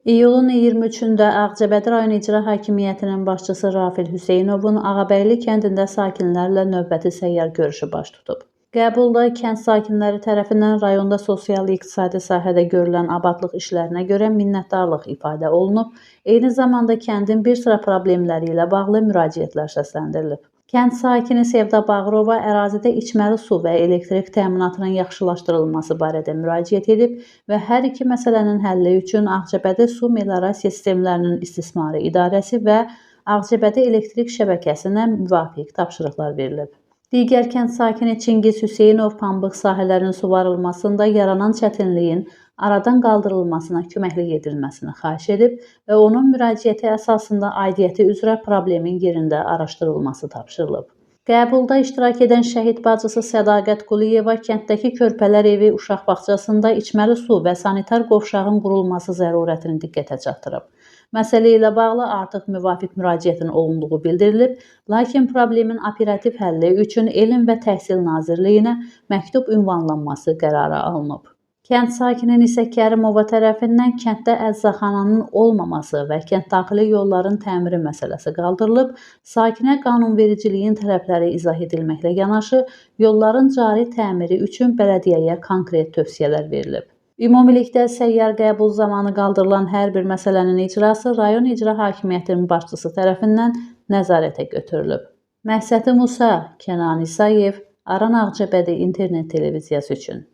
İyulun 23-də Ağcabədi rayon İcra Hakimiyyətinin başçısı Rafil Hüseynovun Ağabəyli kəndində sakinlərlə növbəti səyyar görüşü baş tutub. Qəbulda kənd sakinləri tərəfindən rayonda sosial-iqtisadi sahədə görülən abadlıq işlərinə görə minnətdarlıq ifadə olunub, eyni zamanda kəndin bir sıra problemləri ilə bağlı müraciətlər səsləndirilib. Kənd sakini Sevda Bağırova ərazidə içməli su və elektrik təminatının yaxşılaşdırılması barədə müraciət edib və hər iki məsələnin həlli üçün Ağcabədi Su Meliorasiya Sistemlərinin İstismarı İdarəsi və Ağcabədi Elektrik Şəbəkəsinə müvafiq tapşırıqlar verilib. Digər kənd sakini Çingiz Hüseynov pambıq sahələrinin suvarılmasında yaranan çətinliyin aradan qaldırılmasına köməklik edilməsini xahiş edib və onun müraciəti əsasında aidiyyəti üzrə problemin yerində araşdırılması tapşırılıb. Qəbulda iştirak edən şəhid bacısı Sədaqət Quliyeva kənddəki Körpələr Evi uşaq bağçasında içməli su və sanitar qovşağın qurulması zərurətini diqqətə çatdırıb. Məsələ ilə bağlı artıq müvafiq müraciətin olunduğu bildirilib, lakin problemin operativ həlli üçün Elm və Təhsil Nazirliyinə məktub ünvanlanması qərarı alınıb. Kənd sakini Nisə Kərimova tərəfindən kənddə əczaxananın olmaması və kənddaxili yolların təmiri məsələsi qaldırılıb, sakinə qanunvericiliyin tələbləri izah edilməklə yanaşı, yolların cari təmiri üçün bələdiyyəyə konkret tövsiyələr verilib. Ümumilikdə səyyar qəbul zamanı qaldırılan hər bir məsələnin icrası rayon icra hakimiyyətinin başçısı tərəfindən nəzarətə götürülüb. Məhsəti Musa, Kənan İsayev, Aran Ağcabədi internet televiziyası üçün.